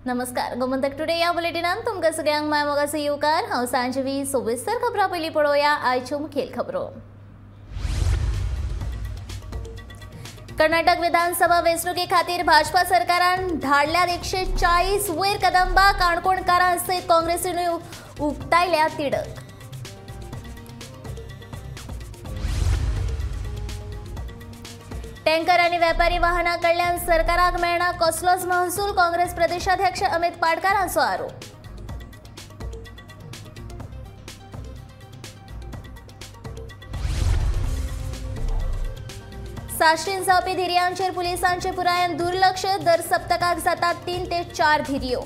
नमस्कार, गोमंतक टुडे या बुलेटिनान तुमकां सगळ्यांक माय मोगाचो येवकार। हांव सांजवी। सविस्तर खबरां पयलीं पळोवया आयच्यो मुखेल खबरो। कर्नाटक विधानसभा वेंचणुके खातीर भाजपा सरकारान धाडल्यात 140 वयर कदंबा। काणकोणकारां सयत काँग्रेसीन उक्तायल्या तिडक। टँकर आनी वेपारी वाहनां कडल्यान सरकाराक मेळना कसलोच महसूल, काँग्रेस प्रदेशाध्यक्ष अमित पाटकारांचो आरोप। साश्टीन जावपी धिरयांचेर पुलिसांचे पुरायेन दुर्लक्ष, दर सप्तकाक जातात 3 ते 4 धिरयो।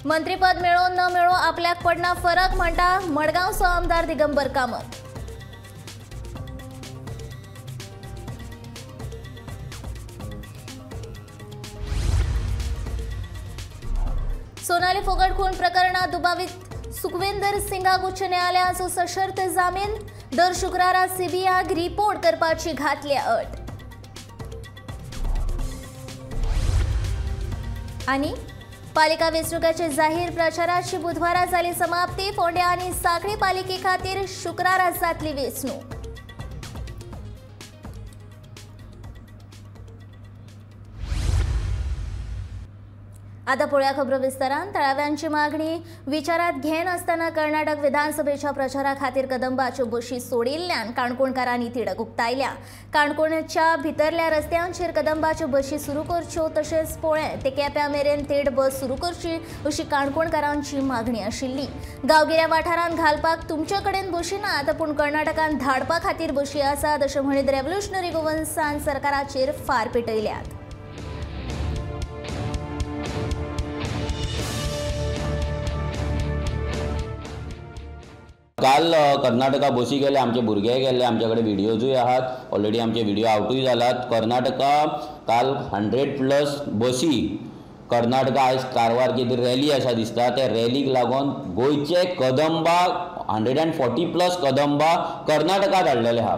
मंत्रीपद मेळो न मेळो आपल्याक पडना फरक, म्हणटा मडगांवचो आमदार दिगंबर कामत। सोनाली फोगट खून प्रकरणात दुबावित सुखविंदर सिंगाक उच्च न्यायालयाचो सशर्त जामीन, दर शुक्रारा सीबीआयक रिपोर्ट करपाची घातल्या अट। आनी पालिका वेंचणुकाचे जाहीर प्रचाराची बुधवारा जाली समाप्ती। फोंड्या आनी सांखळी पालिके खातीर शुक्रारा जातली वेंचणूक। आता पळोवया खबरो विस्तारान। थळाव्यांची मागणी विचारात घेनासतना कर्नाटक विधानसभेच्या प्रचारा खातीर कदंबाच्यो बशी सोडिल्ल्यान काणकोणकारांनी तिडक उक्तायल्या। काणकोणच्या भितरल्या रस्त्यांचेर कदंबाच्यो बशी सुरू करच्यो, तशेंच पोळें ते केप्यां मेरेन थेट बस सुरू करची अशी काणकोणकारांची मागणी आशिल्ली। गांवगिऱ्या वाठारांत घालपाक तुमचे कडेन बशी नात, पूण कर्नाटकान धाडपा खातीर बशी आसात अशें म्हणीत रेव्होल्युशनरी गोवन्सान सरकाराचेर फार पेटयल्यात। काल कर्नाटका बसी गेले, आमचे भुरगे गेले, आमचे कडेन व्हिडियोजूय आहात, ऑलरेडी आमचे व्हिडिओ आवटूय जालात। कर्नाटका काल 100+ बसी कर्नाटका आयज कारवार कितें रॅली आसा दिसता, त्या रॅलीक लागून गोंयचे कदंबा 140+ कदंबा कर्नाटका धाडलेले आहा।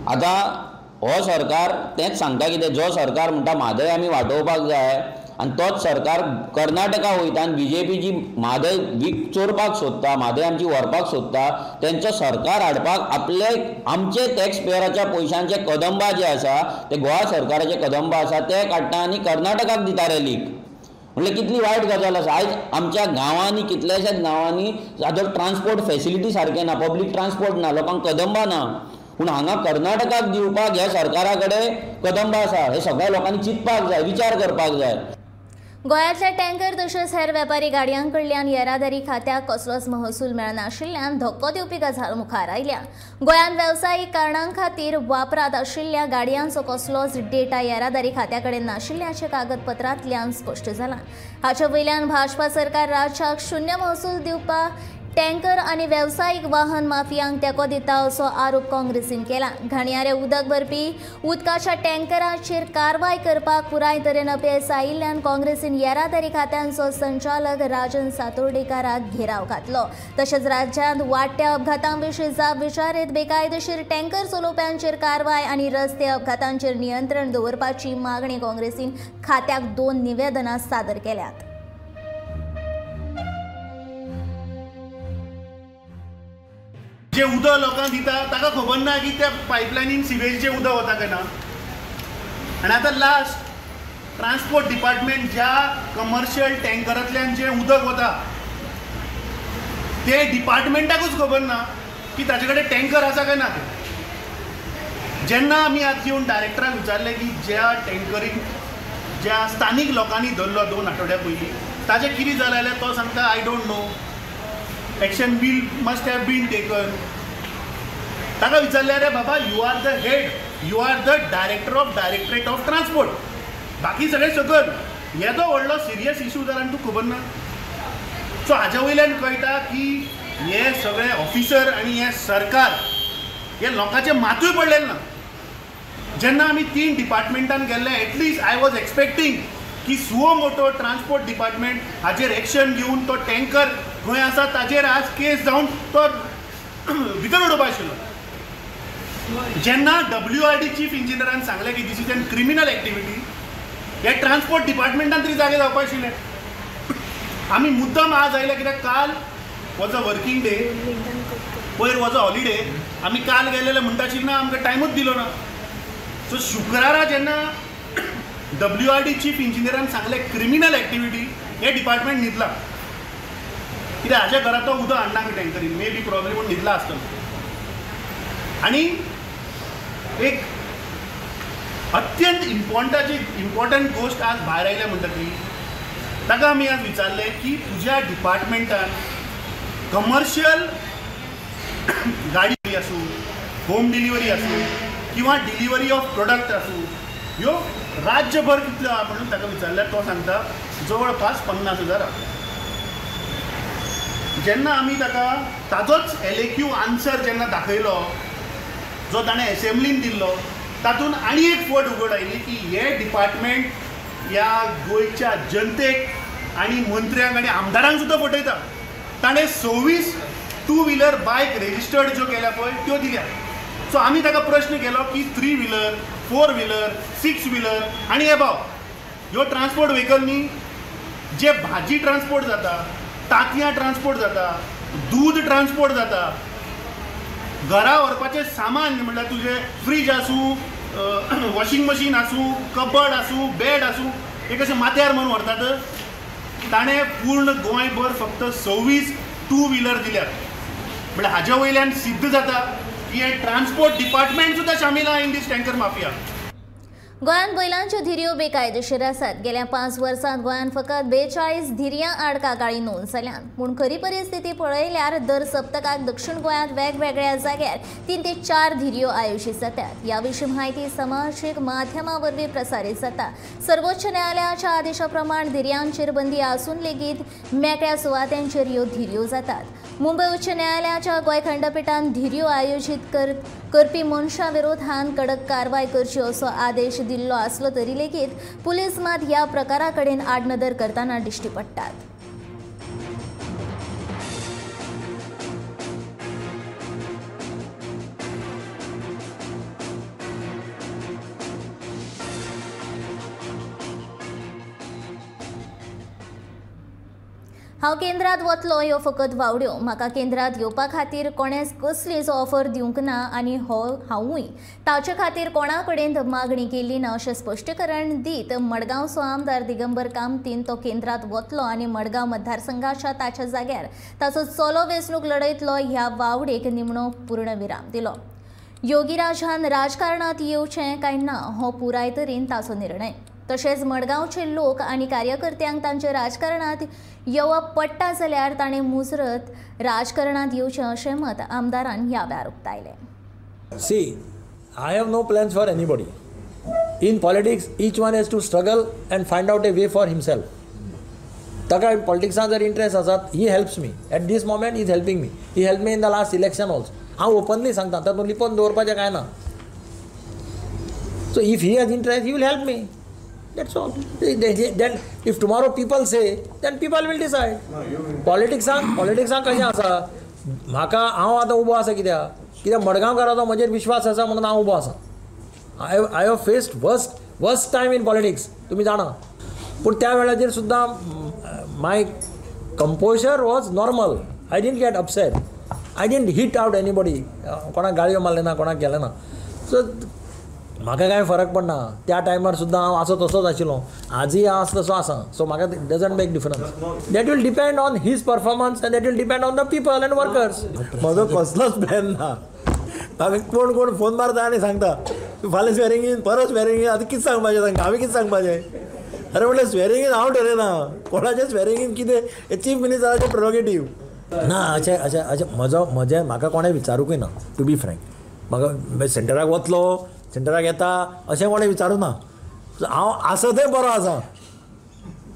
आतां हो सरकार तेंच सांगता कितें, जो सरकार म्हणटा म्हादय आमी वाटोवपाक जाय आनी तोच सरकार कर्नाटका वयता आनी बीजेपी जी म्हादय वीक चोरपाक सोदता, म्हादय आमची व्हरपाक सोदता, तेंचो सरकार हाडपाक आपले आमचे टॅक्स पेयराच्या पयशांचे कदंबा जे आसा ते गोवा सरकाराचे कदंबा आसा ते काडटा आनी कर्नाटकाक दिता रॅलीक। म्हणल्यार कितली वायट गजाल आसा। आयज आमच्या गांवांनी कितल्याशाच गांवांनी आतां ट्रान्सपोर्ट फेसिलिटी सारकें ना, पब्लीक ट्रान्सपोर्ट ना, लोकांक कदंबा ना, पूण हांगा कर्नाटकाक दिवपाक ह्या सरकारा कडेन कदंबा आसा। हे सगळ्या लोकांनी चिंतपाक जाय, विचार करपाक जाय। गोंयांतल्या टँकर तशेंच हेर वेपारी गाडयां कडल्यान येरादारी खात्याक कसलोच महसूल मेळनाशिल्ल्यान धक्को दिवपी गजाल मुखार आयल्या। गोंयांत वेवसायीक कारणां खातीर वापरांत आशिल्ल्या गाडयांचो कसलोच डेटा येरादारी खात्या कडेन नाशिल्ल्याचें कागदपत्रांतल्यान स्पश्ट जालां। हाचे वयल्यान भाजपा सरकार राज्याक शून्य महसूल दिवपाक टँकर आनी वेवसायीक वाहन माफियांक तेंको दिता असो आरोप काँग्रेसीन केला। घाणयारे उदक भरपी उदकाच्या टँकराचेर कारवाय करपाक पुराय तरेन अपेस आयिल्ल्यान काँग्रेसीन येरादारी खात्यांचो संचालक राजन सातोर्डेकाराक घेराव घातलो। तशेंच राज्यांत वाडट्या अपघातां विशीं जाब विचारीत बेकायदेशीर टँकर चलोवप्यांचेर कारवाय आनी रस्ते अपघातांचेर नियंत्रण दवरपाची मागणी काँग्रेसीन खात्याक 2 निवेदनां सादर केल्यात। जे उदक लोकांक दिता ताका खबर ना की त्या पायपलायनीन सिवेजचें उदक वता काय ना। आनी आतां लास्ट ट्रान्सपोर्ट डिपार्टमेंट ज्या कमर्शियल टँकरांतल्यान जें उदक वता ते डिपार्टमेंटाकूच खबर ना की ताचे कडेन टँकर आसा काय ना तें। जेन्ना आमी आज येवन डायरेक्टराक विचारलें की ज्या टँकरीक ज्या स्थानीक लोकांनी धरलो 2 आठवड्या पयलीं ताचें कितें जालें जाल्यार तो सांगता I don't know, action bill must have been taken. ताका विचारलें अरे बाबा you are the head, you are the director of directorate of transport, बाकी सगळे सकयल, येदो व्हडलो सिरियस इशू जाला आनी तूं खबर ना। सो हाज्या वयल्यान कळटा की हे सगळे ऑफिसर आनी हे सरकार हे लोकांचें मातूय पडलेलें ना। जेन्ना आमी 3 डिपार्टमेंटान गेल्ले at least I was expecting की सुओ मोटो ट्रान्सपोर्ट डिपार्टमेंट हाजेर एक्शन घेवन तो टँकर खंय आसा ताजेर आज केस जावन तो भितर उडोवपा आशिल्लो. जेन्ना WRD chief इंजिनियरान सांगलें की this is an criminal activity, हे ट्रान्सपोर्ट डिपार्टमेंटान तरी जागे जावपा आशिल्लें. आमी मुद्दम आज आयले कित्याक काल वॉज अ वर्किंग डे, पयर वॉज अ हॉलिडे. आमी काल गेलेले म्हणटा आशिल्ले ना, आमकां टायमूच दिलो ना. सो शुक्रारा जेन्ना WRD chief इंजिनियरान सांगलें क्रिमिनल एक्टिविटी, हे डिपार्टमेंट न्हिदला. कित्याक हाज्या घरा तो उदक हाडना खंय टँकरीन, मे बी प्रॉब्लेम म्हूण न्हिदला आसतलो. आनी एक अत्यंत इम्पॉर्टंट गोश्ट आज भायर आयल्या म्हणटा ती, ताका आमी आज विचारलें की तुज्या डिपार्टमेंटान कमर्शियल गाडी आसूं, होम डिलिव्हरी आसूं किंवा डिलिव्हरी ऑफ प्रोडक्ट आसूं, ह्यो राज्यभर कितल्यो आहा म्हणून ताका विचारल्यार तो सांगता जवळपास 50,000 आहा. जेन्ना आमी ताका ताजोच LAQ answer जेन्ना दाखयलो जो ताणें एसेंब्लीन दिल्लो, तातूंत आनी एक फट उगड आयली की हे डिपार्टमेंट ह्या गोंयच्या जनतेक आनी मंत्र्यांक आनी आमदारांक सुद्दां फटयता. ताणें 26 टू व्हिलर बायक रेजिस्टर्ड ज्यो केल्या पळय त्यो दिल्या. सो आमी ताका प्रश्न केलो की 3 व्हिलर, 4 व्हिलर, 6 व्हिलर आनी एबाव ह्यो ट्रान्सपोर्ट व्हेकल न्ही, जे भाजी ट्रान्सपोर्ट जाता, तांतयां ट्रान्सपोर्ट जाता, दूद ट्रान्सपोर्ट जाता, घरा व्हरपाचें सामान म्हणल्यार तुजें फ्रीज आसूं, वॉशिंग मशीन आसूं, कबड आसूं, बेड आसूं, हे कशें माथ्यार म्हणून व्हरतात. ताणें पूर्ण गोंयभर फक्त 26 टू व्हिलर दिल्यात. म्हणल्यार हाज्या वयल्यान सिद्ध जाता की हें ट्रान्सपोर्ट डिपार्टमेंट सुद्दां शामील आहा इन दीस टँकर माफिया. गोंयांत बैलांच्यो धिरयो बेकायदेशीर आसात. गेल्या 5 वर्सांत गोंयांत फकत 42 धिरयां आड कागाळी नोंद जाल्यात. पूण खरी परिस्थिती पळयल्यार दर सप्तकाक दक्षिण गोंयांत वेगवेगळ्या जाग्यार 3 ते 4 धिरयो आयोजीत जातात. ह्या विशीं म्हायती समाजीक माध्यमां वरवीं प्रसारीत जाता. सर्वोच्च न्यायालयाच्या आदेशा प्रमाण धिरयांचेर बंदी आसून लेगीत मेकळ्या सुवातांचेर ह्यो धिरयो जातात. मुंबय उच्च न्यायालयाच्या गोंय खंडपिठान धिरयो आयोजीत करपी मनशां विरोधान कडक कारवाय करची असो आदेश दिल्लो आसलो तरी लेगीत पुलीस मात ह्या प्रकारा कडेन आडनदर करतना दिश्टी पडटात. हांव केंद्रात वतलो ह्यो फकत वावड्यो. म्हाका केंद्रात येवपा खातीर कोणेच कसलीच ऑफर दिवंक ना आनी हो हांवूय ताचे खातीर कोणा कडेन मागणी केली ना अशें स्पश्टीकरण दीत मडगांवचो आमदार दिगंबर कामतीन तो केंद्रात वतलो आनी मडगांव मतदारसंघाच्या ताच्या जाग्यार ताचो चलो वेंचणूक लढयतलो ह्या वावडेक निमणो पूर्णविराम दिलो. योगीराजान राजकारणांत येवचें काय ना हो पुराय तरेन ताचो निर्णय. तशेंच मडगांवचे लोक आनी कार्यकर्त्यांक तांचे राजकारणांत येवप पडटा जाल्यार ताणें मुजरत राजकारणांत येवचें अशें मत आमदारान ह्या वेळार उक्तायलें. See, I have no plans for anybody. In politics, each one has to struggle and find out a way for himself. ताका पॉलिटिक्सान जर इंट्रस्ट आसात, he helps me. At this moment he is helping me. He help me in the last election also. हांव openly सांगता, तातूंत लिपोवन दवरपाचें कांय ना. So if he has interest, he will help me. That's all. Then if tomorrow people say, then people will decide. पॉलिटिक्सांक कशें आसा, म्हाका हांव आतां उबो आसा कित्याक कित्याक मडगांवकाराचो म्हजेर विश्वास आसा म्हणून हांव उबो आसा. I have faced worst time in politics, तुमी जाणा. पूण त्या वेळाचेर सुद्दां my composure was normal. I didn't get upset, I didn't hit out anybody, कोणाक गाळयो मारले ना, कोणाक गेलें ना. सो म्हाका कांय फरक पडना. त्या टायमार सुद्दां हांव आसा तसोच आशिल्लो, आजूय हांव आसा तसो आसा. सो म्हाका doesn't make difference. That will depend on his performance and that will depend on the people and workers. म्हजो कसलोच प्लॅन ना. म्हाका कोण कोण फोन मारता आनी सांगता फाल्यां स्वेरिंग इन, परत स्वेरिंग इन. आतां कितें सांगपाचें तांकां, हांवें कितें सांगपाचें? अरे म्हणलें स्वेरिंग इन हांव ठरयना, कोणाचें स्वेरिंग इन कितें चीफ मिनिस्टराचें प्रोरोगेटीव ना. अशें अशें अशें म्हजो म्हजें म्हाका कोणें विचारूंकय ना, टू बी फ्रँक. म्हाका सेंटराक वतलो, सेंटराक येता अशें कोणें विचारूं ना. हांव आसा थंय बरो आसा,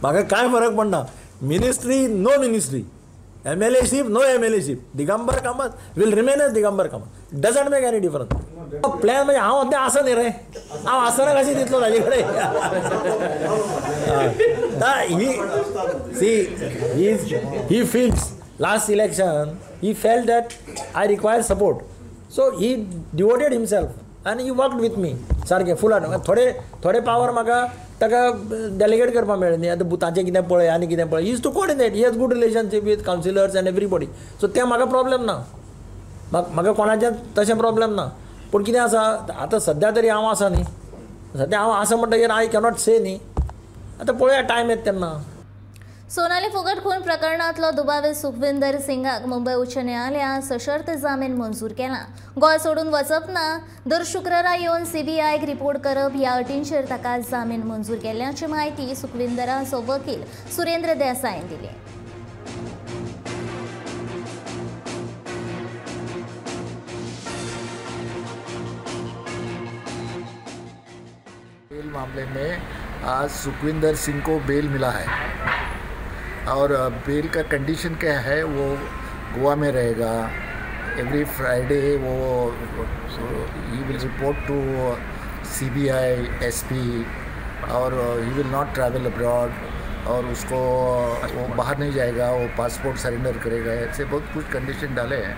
म्हाका कांय फरक पडना. Ministry no ministry, MLA ship no MLA ship, Digambar Kamat will remain as Digambar Kamat. Doesn't make any difference. Plan म्हणजे हांव सद्या आसा न्ही रे, हांव आसतना कशें दितलो ताजे कडेन? He see he feels last election He felt that I require support, so he devoted himself आनी he worked with me सारकें फुलान. थोडे थोडे पावर म्हाका ताका डेलिगेट करपाक मेळ्ळें न्ही. आतां बुतांचें कितें पळय आनी कितें पळय, he is to coordinate, he has good relationship with councillors and everybody. So तें म्हाका प्रॉब्लेम ना, म्हाका कोणाचें तशें प्रॉब्लेम ना. पूण कितें आसा आतां सद्या तरी हांव आसा न्ही, सद्या हांव आसा म्हणटगीर I cannot से न्ही. आतां पळोवया टायम येता तेन्ना. सोनाली फोगट खून प्रकरणांतलो दुबावीत सुखविंदर सिंगाक मुंबय उच्च न्यायालयान सशर्त जामीन मंजूर केला. गोंय सोडून वचप ना, दर शुक्रारा येवन सीबीआयक रिपोर्ट करप ह्या अटींचेर ताका जामीन मंजूर केल्ल्याची म्हायती सुखविंदराचो वकील सुरेंद्र देसाईन दिली. बेल मामले में आज सुखविंदर सिंह को बेल मिला है और बेल का कंडीशन क्या है, वो गोवा में रहेगा. एवरी फ्राइडे वो he will report to CBI SP Aur he will not travel abroad और उसको वो बाहर नहीं जाएगा, वो पासपोर्ट सरेंडर करेगा. ऐसे बहुत कुछ कंडीशन डाले हैं,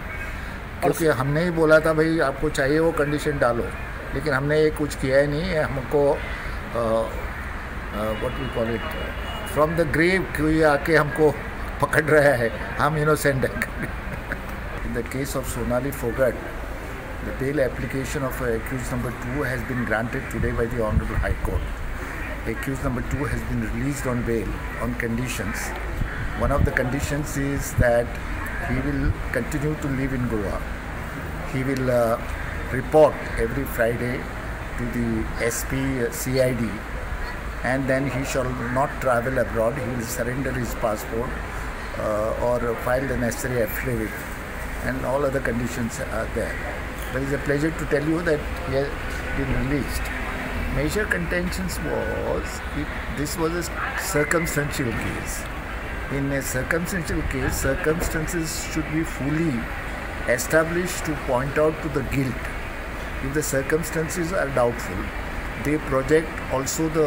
क्योंकि हमने ही बोला था भाई आपको चाहिए वो कंडीशन डालो, लेकिन हमने ये कुछ किया ही नहीं. हमको what we call it from the grave कोई आके हमको पकड़ रहा है, हम इनोसेंट हैं. In the case of Sonali Phogat, the bail application of accused number 2 has been granted today by the Honorable High Court. Accused number 2 has been released on bail on conditions. One of the conditions is that he will continue to live in Goa. He will report every Friday to the SP CID, and then he shall not travel abroad. He will surrender his passport or file the necessary affidavit, and all other conditions are there. But it's a pleasure to tell you that he has been released. Major contentions was this was a circumstantial case. In a circumstantial case, circumstances should be fully established to point out to the guilt. If the circumstances are doubtful, they project also the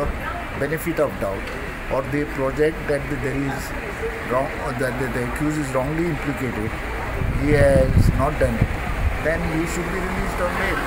benefit of doubt, or they project that there is wrong, or that the accused is wrongly implicated, he has not done it, then he should be released on bail.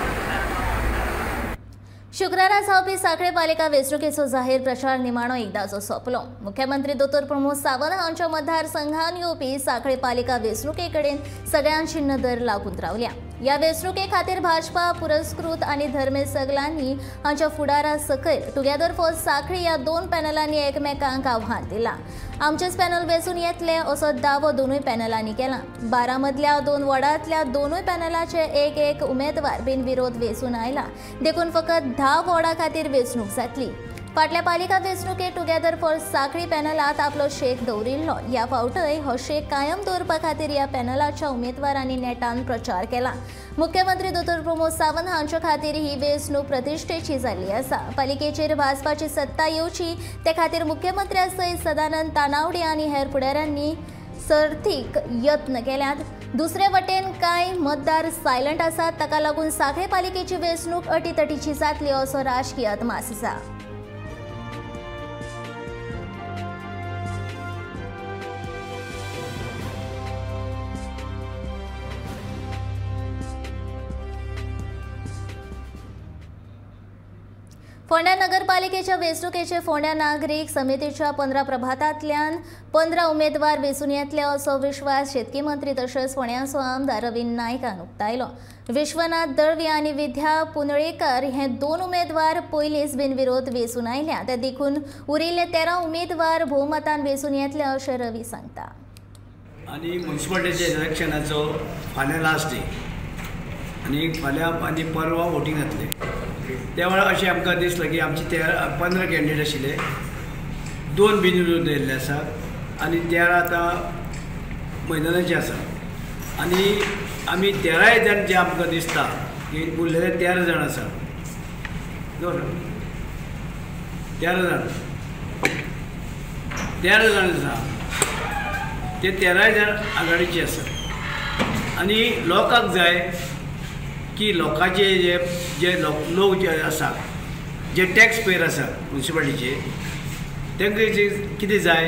शुक्रारा जावपी साखळे पालिका वेंचणुकेचो जाहीर प्रचार निमाणो एकदाचो सोंपलो. मुख्यमंत्री दोतोर प्रमोद सावंत हांच्या मतदारसंघान येवपी साखळे पालिका वेंचणुके कडेन सगळ्यांची नदर लागून रावल्या. ह्या वेंचणुके खातीर भाजपा पुरस्कृत आनी धर्मेश सगलांनी हांच्या फुडारा सकयल टुगेदर फॉर साखळी ह्या दोन पॅनलांनी एकमेकांक आव्हान दिलां. आमचेच पॅनल वेंचून येतले असो दावो दोनूय पॅनलांनी केला. 12 मदल्या 2 वॉर्डांतल्या दोनूय पॅनलाचे एक एक उमेदवार बिनविरोध वेंचून आयला, देखून फकत 10 वॉर्डां खातीर वेंचणूक जातली. फाटल्या पालिका वेंचणुकेत टुगेदर फॉर साखळी पॅनलांत आपलो शेक दवरिल्लो. ह्या फावटय हो शेक कायम दवरपा खातीर ह्या पॅनलाच्या उमेदवारांनी नेटान प्रचार केला. मुख्यमंत्री दोतोर प्रमोद सावंत हांच्या खातीर ही वेंचणूक प्रतिश्ठेची जाल्ली आसा. पालिकेचेर भाजपाची सत्ता येवची ते खातीर मुख्यमंत्र्या सयत सदानंद तानावडे आनी हेर फुडाऱ्यांनी सर्तीक यत्न केल्यात. दुसरे वटेन कांय मतदार सायलंट आसात, ताका लागून साखळे पालिकेची वेंचणूक अटीतटीची जातली असो राजकीय अदमास आसा. फोंड्या नगरपालिकेच्या वेंचणुकेचे फोंड्या नागरीक समितीच्या 15 प्रभातांतल्यान 15 उमेदवार वेंचून येतले असो विश्वास शेतकी मंत्री तशेंच फोंड्याचो आमदार रवी नायकान उक्तायलो. विश्वनाथ दळवी आनी विद्या पुनळेकर हे 2 उमेदवार पयलींच बिनविरोध वेंचून आयल्या, देखून उरिल्ले 13 उमेदवार भोवमतान वेंचून येतले अशें रवी सांगता. आनी म्युनिसिपालिटीच्या इलेक्शनाचो फाल्यां लास्ट डे आनी फाल्यां आनी परवा वोटींग जातलें. त्या वेळार अशें आमकां दिसलें की आमचे 15 कॅन्डिडेट आशिल्ले, 2 बिनविरोध येयल्ले आसा आनी 13 आतां मैदानाचे आसा. आनी आमी 13 जाण जे आमकां दिसता की उरलेले 13 जाण आसा, 13 जाण 13 जाण आसा, ते 13 जाण आघाडीचे आसा. आनी लोकांक जाय की लोकांचे जे जे लोक जे आसा, जे टॅक्स पेयर आसा म्युनिसिपालिटीचे, तांकां जे कितें जाय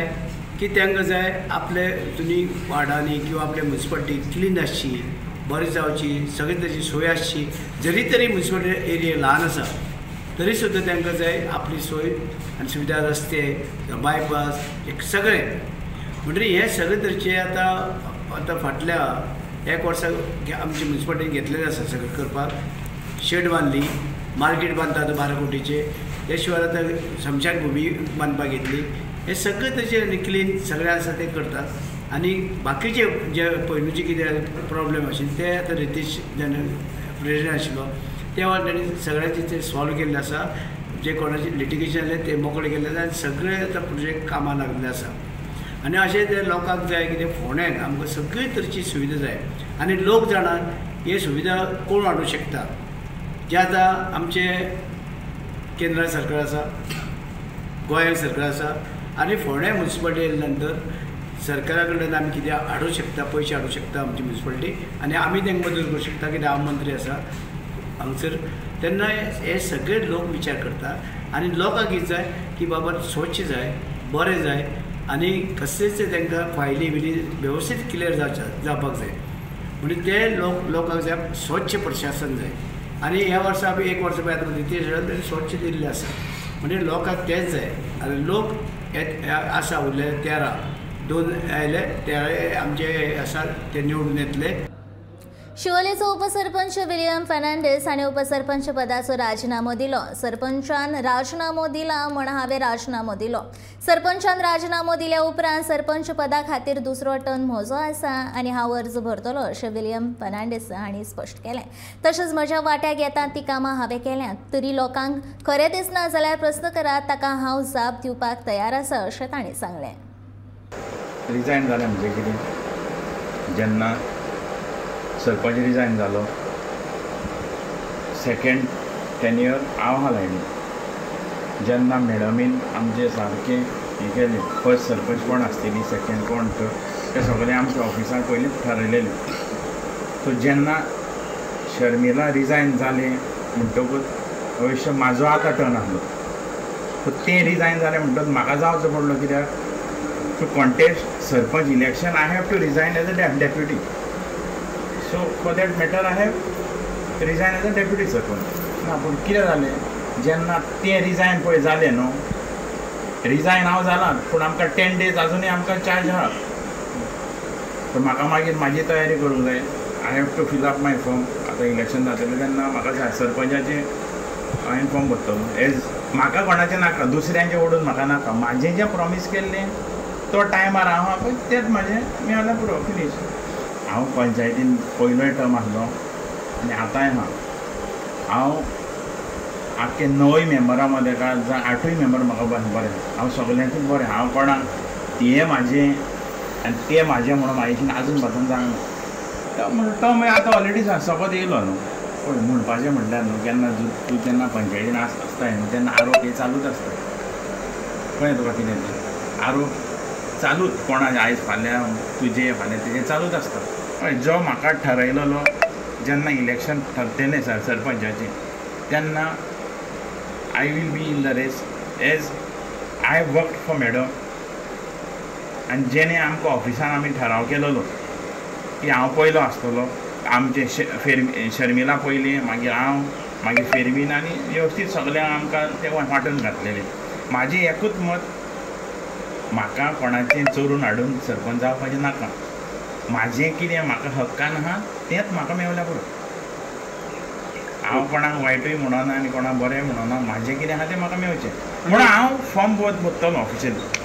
की तांकां जाय आपले जुनी वार्डांनी किंवा आपले म्युनिसिपालिटी क्लीन आसची, बरें जावची, सगळे ताची सोय आसची. जरी तरी म्युनिसिपालिटी एरिया ल्हान आसा तरी सुद्दां तांकां जाय आपली सोय आनी सुविधा, रस्ते, बायपास, एक सगळें. म्हणटकीर हे सगळे तरेचे आतां आतां फाटल्या एक वर्सा आमची म्युनिसिपालिटीन घेतलेलें आसा सगळें करपाक. शेड बांदली, मार्केट बांदता आतां 12 कोटीचे, त्या शिवाय आतां स्मशान भुमी बांदपाक घेतली. हे सगळे तशें क्लीन सगळें आसा तें करतात. आनी बाकीचे जे पयलूचे कितें प्रोब्लेम आशिल्ले ते आतां रितेश जेन्ना प्रेजिडेंट आशिल्लो त्या वेळार ताणें सगळ्यांचे ते सॉल्व केल्ले आसा. जे कोणाचे लिटिगेशन जालें ते मोकळे केल्ले आसा आनी सगळे आतां प्रोजेक्ट कामाक लागलेले आसा. आनी अशें ते लोकांक जाय कितें फोंड्याक आमकां सगळी तरेची सुविधा जाय आनी लोक जाणात हे सुविधा कोण हाडूंक शकता. जे आतां आमचे केंद्र सरकार आसा, गोंय सरकार आसा आनी फोंडें म्युनिसिपालिटी येयल्या नंतर सरकारा कडल्यान आमी कितें हाडूंक शकता, पयशे हाडूंक शकता आमची म्युनिसिपालिटी आनी आमी तांकां मदत करूंक शकता कित्याक हांव मंत्री आसा हांगसर. तेन्ना हे सगळे लोक विचार करता आनी लोकांक कितें जाय की बाबा स्वच्छ जाय, बरें जाय आनी कसलेच तांकां फायली बिली वेवस्थीत क्लियर जावपाक जाय. म्हणजे ते लोकांक जाय स्वच्छ प्रशासन जाय. आनी ह्या वर्सा आमी एक वर्सा पळय आतां रितेश ताणें स्वच्छ दिल्लें आसा, म्हणजे लोकांक तेंच जाय. आनी लोक आसा उरले 13, 2 आयले 13 आमचे आसा ते निवडून येतले. शिवोलेचो उपसरपंच विलियम फर्नांडीस हाणें उपसरपंच पदाचो राजिनामो दिलो. सरपंचान राजिनामो दिला म्हण हांवें राजिनामो दिलो. सरपंचान राजिनामो दिल्या उपरांत सरपंच पदा खातीर दुसरो टर्न म्हजो आसा आनी हांव अर्ज भरतलो अशें विलियम फर्नांडीस हांणी स्पश्ट केलें. तशेंच म्हज्या वाट्याक येतात ती कामां हांवें केल्यांत, तरी लोकांक खरें दिसना जाल्यार प्रस्न करात, ताका हांव जाप दिवपाक तयार आसा अशें तांणी सांगलें. रिजायन जालें म्हणजे कितें, जेन्ना सरपंच रिजायन जालो सेकेंड टेन्युअर हांव आहा लायनी, जेन्ना मॅडमीन आमचें सारकें हें केलें, फर्स्ट सरपंच कोण आसतली, सेकेंड कोण तो, तें सगळें आमच्या ऑफिसान पयलींच थारयलेलें. सो जेन्ना शर्मिला रिजायन जालें म्हणटकूच अवश्य म्हाजो आतां टर्न आसलो. सो तें रिजायन जालें म्हणटकच म्हाका जावचो पडलो, कित्याक to contest sarpanch election I have to resign as a deputy. So for that matter I have resign as a deputy sarpanch. ना पूण कितें जालें, जेन्ना तें रिजायन पळय जालें न्हू, रिजायन हांव जालां पूण आमकां 10 डेज आजुनूय आमकां चार्ज आहा. पूण म्हाका मागीर म्हाजी तयारी करूंक जाय. I have to fill up my form. आतां इलेक्शन जातलें तेन्ना म्हाका सरपंचाचें हांवें फॉर्म भरतलो. एज म्हाका कोणाचें नाका, दुसऱ्यांचें ओडून म्हाका नाका. म्हाजें जें प्रोमीस केल्लें तो टायमार हांव आहा पळय तेंच म्हाजें मेळ्ळें, पुरो फिनीश. हांव पंचायतीन पयलोय टर्म आसलो आनी आतांय आहा. हांव आख्खे 9 मेंबरां मदें काय जावं 8 मेंबर म्हाका बरें, हांव सगल्यांकूच बरें. हांव कोणाक हें म्हाजें आनी तें म्हाजें म्हणून म्हाजेशीन आजून पासून जावंक ना. तो मागीर आतां ऑलरेडी सोंपत येयलो न्हू. पळय म्हणपाचें म्हणल्यार न्हू, केन्ना तूं जेन्ना पंचायतीन आसताय न्हू तेन्ना आरोप हे चालूच आसता. कळ्ळें तुका कितें तें, आरोप चालूच, कोणा आयज फाल्यां तुजें फाल्यां तुजें चालूच आसता. हय, जो म्हाका ठरयलेलो जेन्ना इलेक्शन ठरतलें सरपंचाचें तेन्ना I will be in the race as I work for madam. आनी जेणे आमकां ऑफिसान आमी ठराव केलेलो की हांव पयलो आसतलो, आमचें शर्मिला पयलीं, मागीर हांव, मागीर फेरवीन, आनी वेवस्थीत सगळ्यांक आमकां तें वांटून घातलेलें. म्हाजें एकूच मत, म्हाका कोणाचें चोरून हाडून सरपंच जावपाचें नाका. म्हाजें कितें म्हाका हक्कान आहा तेंच म्हाका मेवल्यार पुरो. हांव कोणाक वायटूय म्हणना आनी कोणाक बरें म्हणना, म्हाजें कितें आहा तें म्हाका मेवचें म्हणून हांव फॉर्म भरतलो ऑफिशियली.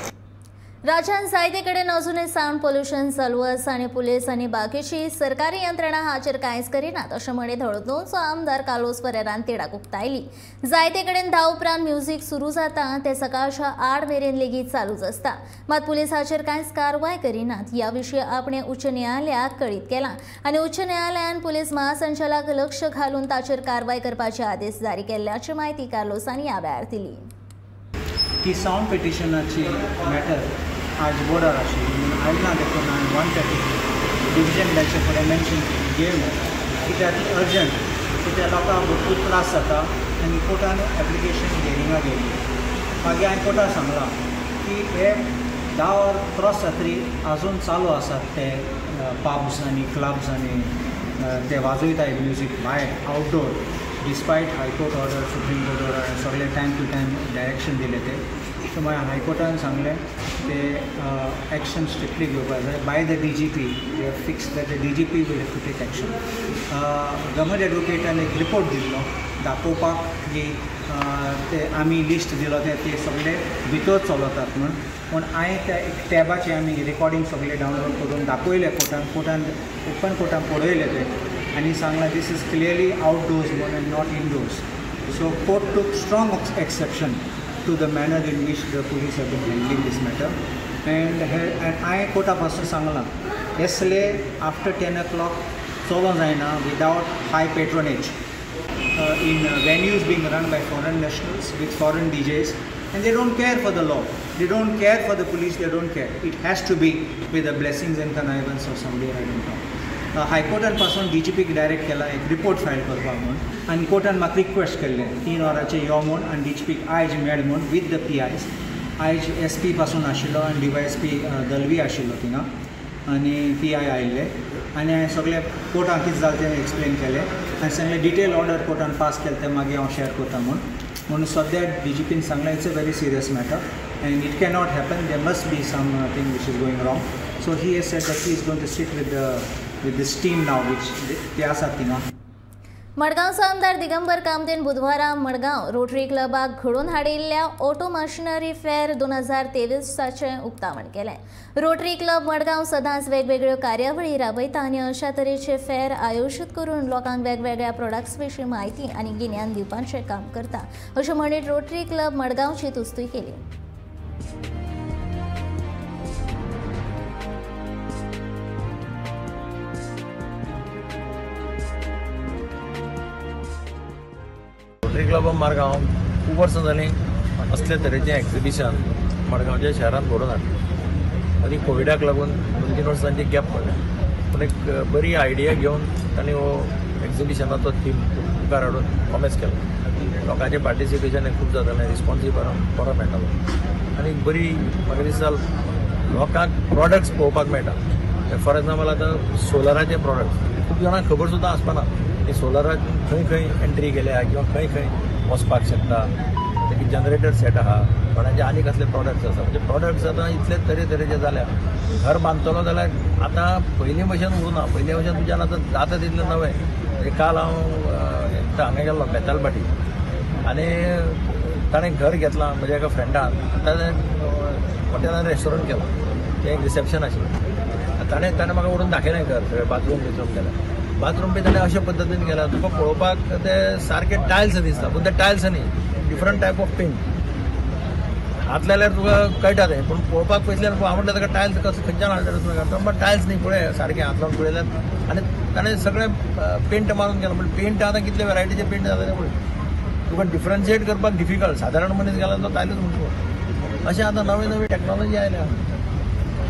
राज्यांत जायते कडेन अजूनय सावंड पोल्युशन चालू आसा आनी पुलीस आनी बाकीची सरकारी यंत्रणा हाचेर कांयच करिनात अशें म्हणीत हळदोणचो आमदार कार्लोस परेरान तिडक उक्तायली. जायते कडेन 10 उपरांत म्युझीक सुरू जाता ते सकाळच्या 8 मेरेन लेगीत चालूच आसता, मात पुलीस हाचेर कांयच कारवाय करिनात. ह्या विशीं आपणे उच्च न्यायालयाक कळीत केलां आनी उच्च न्यायालयान पुलीस महासंचालक लक्ष घालून ताचेर कारवाय करपाचे आदेश जारी केल्ल्याची म्हायती कार्लोसान ह्या वेळार दिली. की सावंड पिटिशनाची मॅटर आज बोर्डार आशिल्ली म्हणून आयला देखून हांवें 1:30 डिविजन बेंचा फुडें मेन्शन गेलो कित्याक अर्जंट, कित्याक लोकांक भरपूर त्रास जाता आनी कोर्टान एप्लिकेशन हियरिंगाक गेली. मागीर हांवें कोर्टाक सांगलां की हे 10 वर क्रॉस जातरी अजून चालू आसात ते पब्स आनी क्लब्स आनी ते वाजयताय म्युजीक भायर outdoor despite high court order, supreme court order सगळे टायम टू टायम डायरेक्शन दिले ते. सो मागीर हायकोर्टान सांगलें ते एक्शन स्ट्रिक्टली घेवपाक जाय by the D G P. They have fix that the D G P will have to take action. Government एडवोकेटान एक report दिल्लो दाखोवपाक की ते आमी लिस्ट दिलो ते सगळे भितर चलतात म्हूण. पूण हांवें त्या एक टॅबाचे आमी रिकॉर्डिंग सगळे डावनलोड करून दाखयले कोर्टान, कोर्टान ओपन कोर्टान पळयले ते आनी सांगलां this is clearly outdoors म्हूण and not indoors. So court took strong exception to the manner in which the police have been handling this matter. And हांवें कोर्टा पासून सांगलां असले आफ्टर 10 o'clock चलोवंक जायना without high patronage in venues being run by foreign nationals with foreign DJs, and they don't care for the law, they don't care for the police, they don't care. It has to be with the blessings and connivance of somebody right on top. हायकोर्टान पासून D G पीक direct केला एक report file करपाक म्हूण आनी कोर्टान म्हाका request केल्लें 3 वरांचेर यो म्हूण आनी डी जी पीक आयज मेळ म्हूण विथ the P आयज. आयज एस पी पासून आशिल्लो आनी D Y S P Dalvi आशिल्लो थिंगा आनी पी I आयिल्ले आनी हांवें सगळें कोर्टान कितें जालें तें एक्सप्लेन केलें आनी सगळें डिटेल ऑर्डर कोर्टान पास केलें तें मागीर हांव शेअर करता म्हूण. म्हणून सद्या डी जी पीन सांगलें it's a very serious matter and it cannot happen, there must be something which is going wrong. So he has said that he is going to sit with this team now which ते आसात थिंगा. मडगांवचो आमदार दिगंबर कामतीन बुधवारा Madgaon rotary क्लबाक घडोवन हाडिल्ल्या auto machinery fair 2023 उक्तावण केलें. Rotary club Madgaon सदांच वेगवेगळ्यो कार्यावळी राबयता आनी अशा तरेचे फेअर आयोजीत करून लोकांक वेगवेगळ्या प्रोडक्ट्स विशीं म्हायती आनी गिन्यान दिवपाचें काम करता अशें म्हणीत रोटरी क्लब मडगांवची तुस्तूय केली. रोटरी क्लब ऑफ मडगांव खूब वर्सां जालीं असले तरेचें एक्झिबिशन मडगांवच्या शहरांत घडोवन हाडलें. आनी कोविडाक लागून 2-3 वर्सांची गॅप पडल्या, पूण एक बरी आयडिया घेवन तांणी हो एक्झिबिशनाचो थीम मुखार हाडून कॉमेस केलो. लोकांचें पार्टिसिपेशन खूब जातालें, रिस्पॉन्सूय बरो मेळटालो आनी बरी म्हाका दिसता लोकांक प्रॉडक्ट्स पळोवपाक मेळटा. फॉर एग्जाम्पल आतां सोलराचे प्रॉडक्ट्स खूब जाणांक खबर सुद्दां आसपाना की सोलराक खंय खंय एंट्री केल्या किंवा खंय खंय वचपाक शकता. जनरेटर सेट आहा, कोणाचे आनी कसले प्रॉडक्ट्स आसा, म्हणजे प्रॉडक्ट्स आतां इतले तरेतरेचे जाल्या. घर बांदतलो जाल्यार आतां पयलीं भशेन उरूना, पयलीं भशेन तुज्यान आतां जाता तितलें नवें. म्हणजे काल हांव हांगा गेल्लो बेतालभाटी आनी ताणें घर घेतलां म्हज्या एका फ्रेंडान, ताणें हॉटेलान रेस्टॉरंट केलां, तें एक रिसेप्शन आशिल्लें. ताणें ताणें म्हाका व्हरून दाखयलें घर, सगळें बाथरूम बिथरूम केलें. बाथरूम बी ताणें अशे पद्दतीन केलां तुका पळोवपाक ते सारके टायल्स दिसता, पूण ते टायल्स न्ही, डिफरंट टायप ऑफ पेंट. हात लायल्यार तुका कळटा तें, पूण पळोवपाक पयसल्यार हांव म्हटल्यार ताका टायल्स कसो खंयच्यान हाडले तुवें, पण टायल्स न्ही पळय सारकें हात लावन पळयल्यार. आनी ताणें सगळें पेंट मारून केलां, पूण पेंट आतां कितले वेरायटीचे पेंट जाले ते पळय, तुका डिफरन्शिएट करपाक डिफिकल्ट. सादारण मनीस गेला तो टायलूच म्हणटा. अशें आतां नवी नवी टॅक्नोलॉजी आयल्या,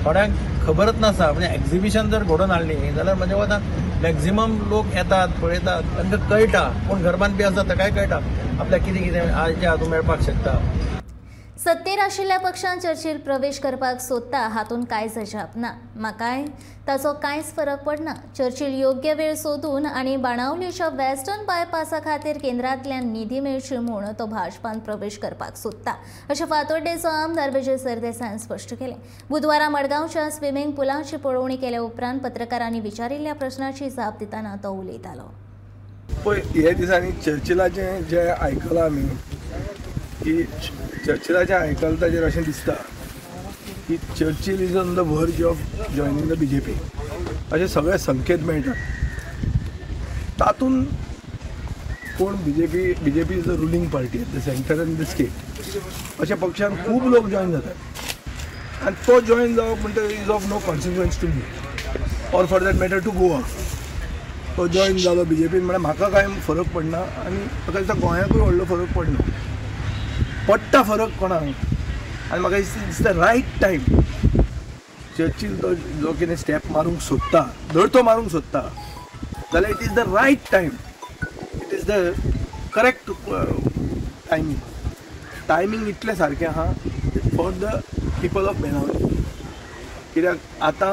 थोड्यांक खबरच नासता. म्हणजे एक्झिबिशन जर घडोवन हाडली जाल्यार म्हज्या वता मॅक्झिमम लोक येतात, पळयतात, तांकां कळटा. कोण घर बांदपी आसता ताकाय कळटा आपल्याक कितें कितें आयच्या हातूंत मेळपाक शकता. सत्तेर आशिल्ल्या पक्षान चर्चील प्रवेश करपाक सोदता हातूंत कांयच अजाप ना, म्हाकाय ताचो कांयच फरक पडना. चर्चील योग्य वेळ सोदून आनी बाणावलीच्या वेस्टर्न बायपासा खातीर केंद्रांतल्यान निधी मेळची म्हूण तो भाजपान प्रवेश करपाक सोदता अशें फातोड्डेचो आमदार विजय सरदेसायान स्पश्ट केलें. बुधवारा मडगांवच्या स्विमींग पुलाची पळोवणी केल्या उपरांत पत्रकारांनी विचारिल्ल्या प्रश्नाची जाप दितना तो उलयतालो. पळय हे दिसांनी चर्चिलाचें जें आयकलां आमी की चर्चिलाचें आयकलां ताचेर अशें दिसता की Churchill is on the verge of joining the B J P अशे सगळे संकेत मेळटात. तातूंत कोण B J P is the ruling party at the centre and the state अशा पक्षान खूब लोक जॉयन जातात आनी तो जॉयन जावप म्हणटा is of no consequence to me or for that matter to Goa. तो जॉयन जालो बी जे पीन म्हळ्यार म्हाका कांय फरक पडना आनी म्हाका दिसता गोंयाकूय व्हडलो फरक पडना. पडटा फरक कोणाक आनी म्हाका दिसता it's the right time. Churchill तो जो कितें स्टेप मारूंक सोदता, धर तो मारूंक सोदता जाल्यार it is the right time, it is the correct timing. Timing इतलें सारकें आहा for the people of Benaulim. कित्याक आतां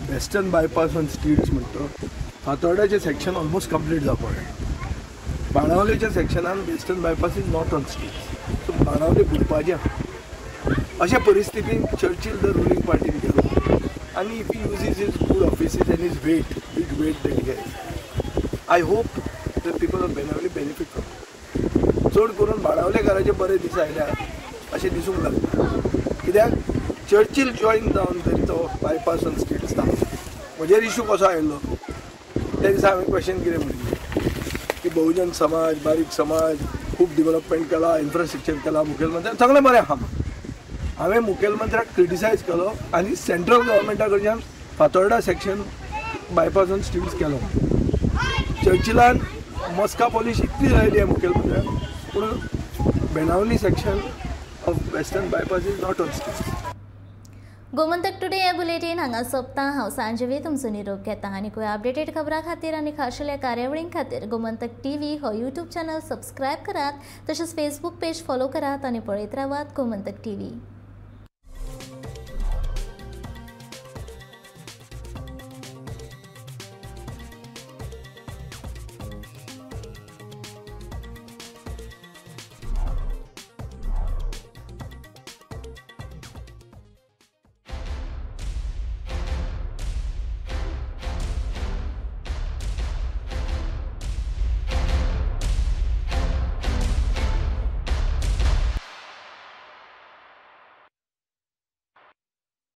वेस्टर्न बायपास ऑन स्टिल्ट्स म्हणटा फातोर्डाचें सेक्शन ऑलमोस्ट कंप्लीट जावपाक जाय. बाणावलेच्या सेक्शनान western bypass is not on stilts, so Benaulim बुडपाचें आहा. अशा परिस्थितीन चर्चील the ruling पार्टीन गेलो आनी if he uses his good offices and his weight, big weight that he has, I hope the people of Benaulim benefit from. चड करून बाणावलेकाराचे बरे दीस आयल्या अशें दिसूंक लागता, कित्याक चर्चील जॉयन जावन तरी तो बायपास ऑन स्टिल्ट्स थांबलो. म्हजेर इशू कसो आयलो त्या दिसा हांवें क्वेश्चन कितें म्हणिल्लें की बहुजन समाज, बारीक समाज खूब डिवलपमेंट केला, इन्फ्रास्ट्रक्चर केला, मुखेलमंत्र्यान सगळें बरें आहा. हांवें मुखेलमंत्र्याक क्रिटिसायज केलो आनी सेंट्रल गव्हर्मेंटा कडच्यान Fatorda section bypass on stilts केलो. चर्चिलान मस्का पॉलिश इतली लायली आहे मुखेलमंत्र्याक, पूण Benaulim section of western bypass is not on stilts. Gomantak today हे बुलेटीन हांगा सोंपता. हांव सांजवी तुमचो निरोप घेता आनी खंय अपडेटेड खबरां खातीर आनी खाशेल्या कार्यावळीं खातीर गोमंतक टीव्ही हो यूट्यूब चॅनल सबस्क्रायब करात, तशेंच फेसबूक पेज फॉलो करात आनी पळयत रावात गोमंतक टीव्ही.